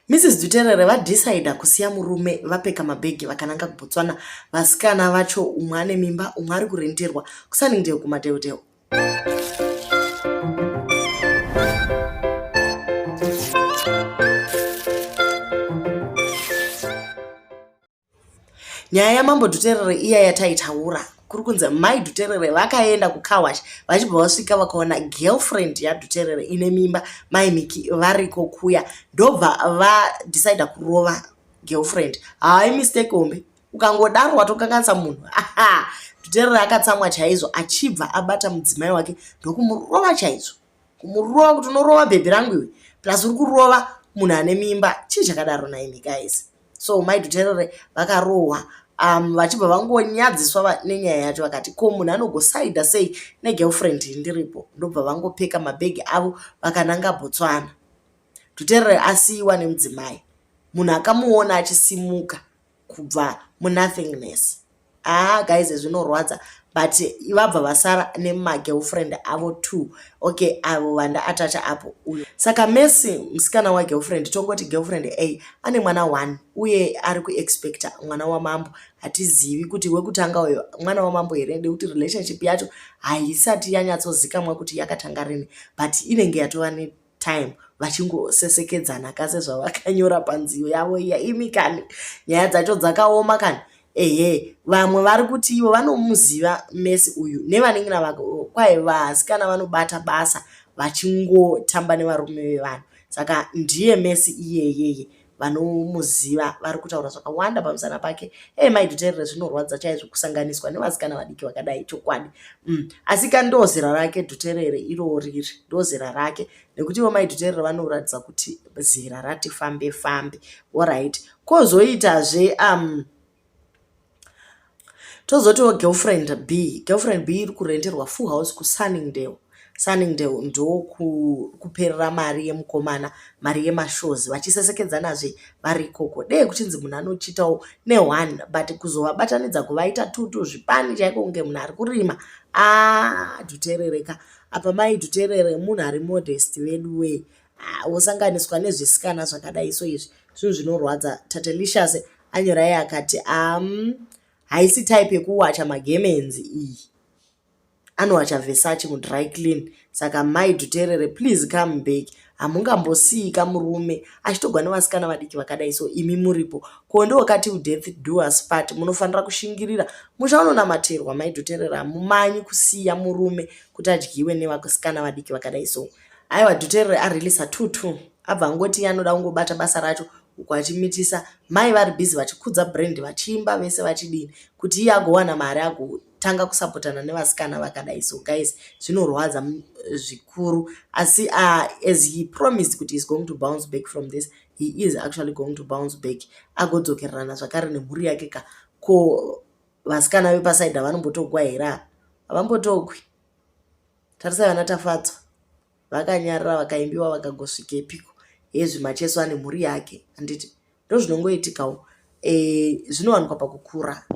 Mrs Dhuterere vadecider kusiya murume vapeka mabhegi vakananga kuBotswana. Vasikana vacho umwe ane mimba umwe ari kurenterwa kuSunningdale kuMadale-dale. Nyaya yaMambo Dhuterere iya yataitaura kuri kunzi Mai Dhuterere vakaenda kucarwash vachibva vasvika vakaona girlfriend yaDhuterere ine mimba Mai Miki variko kuya ndobva vadecida kurova girlfriend. Haa imistake hombe ukangodaro watokanganisa munhu. Dhuterere akatsamwa chaizvo achibva abata mudzimai wake ndokumurova chaizvo. Kumurova kuti unorova bhebhi rangu iwe plus uri kurova munhu ane mimba chii chakadaro nhaimi guys. So mai Dhuterere vakarohwa vachibva vangonyadziswa nenyaya yacho vakati ko munhu anogosaida sei negirlfriend ndiripo ndobva vangopeka mabhegi avo vakananga Botswana. Dhuterere asiyiwa nemudzimai munhu akamuona achisimuka kubva munothingness. Haa guys zvinorwadza but vabva vasara nemagirlfriend avo two okay avo vandaatacha apo uyo saka Mercy musikana wagirlfriend tongoti girlfriend A ane mwana one uye ari kuexpecta mwana wamambo hatizivi kuti wekutanga uyo mwana wamambo here nekuti relationship yacho haisati yanyatsozikamwa kuti yakatanga rini but inenge yatova time vachingosesekedzana ka sezvavakanyora panziyo yavo iya imi kani nyaya dzacho dzakaoma kani ehe vamwe vari kuti ivo vanomuziva Mercy uyu nevanin'ina vake kwai vasikana vanobata basa vachingotamba nevarume vevanhu saka ndiye Mercy iyeyeye vanomuziva vari kutaura zvakawanda pamusana pake hey mai Dhuterere zvinorwadza chaizvo kusanganiswa nevasikana vadiki vakadai chokwadi mm. asi ka ndozera rake Dhuterere iro riri ndozera rake nekuti ivo mai Dhuterere vanoratidza kuti zera rati fambe fambe orit kozoitazve um, Tozotiwo girlfriend B. Girlfriend B iri kurenterwa full house kuSunningdale. Sunningdale ndokuperera mari yemukomana, mari yemashows vachisesekedzanazve vari ikoko. Dei kuchinzi munhu anochitawo neone but kuzovabatanidza kuvaita two two zvipani chaiko kunge munhu ari kurima. Aah Dhuterere ka. Apa mai Dhuterere munhu ari modest veduwee. Ah, wosanganiswa nezvisikana zvakadai so izvi zvinhu zvinorwadza. Tatelicious anyora iye akati um haisi type yekuwacha magemenzi iyi anowacha Versace mudry clean saka mai Dhuterere please come back hamungambosiyika murume achitogwa nevasikana vadiki vakadai so imi muripo ko ndowakati death do us part munofanira kushingirira musha unonamatirwa mai Dhuterere hamumanyi kusiya murume kuti adyiwe nevasikana vadiki vakadai so aiwa Dhuterere areleasa 22 abva angoti anoda kungobata basa racho uku achimitisa mai vari busy vachikudza brand vachiimba vese vachidini kuti iye agowana mari agotanga kusapotana nevasikana vakadai so guys zvinorwadza zvikuru asi as he promised kuti is going to bounce back from this he is actually going to bounce back agodzokererana zvakare nemhuri yake ka ko vasikana vepasaidi havanombotogwa here ava havambotogwi tarisai vana Tafadzwa vakanyarara vakaimbiwa vakagosvikepiko hezvi Macheso ane mhuri yake handiti ndozvinongoitikawo e, zvinowanikwa pakukura.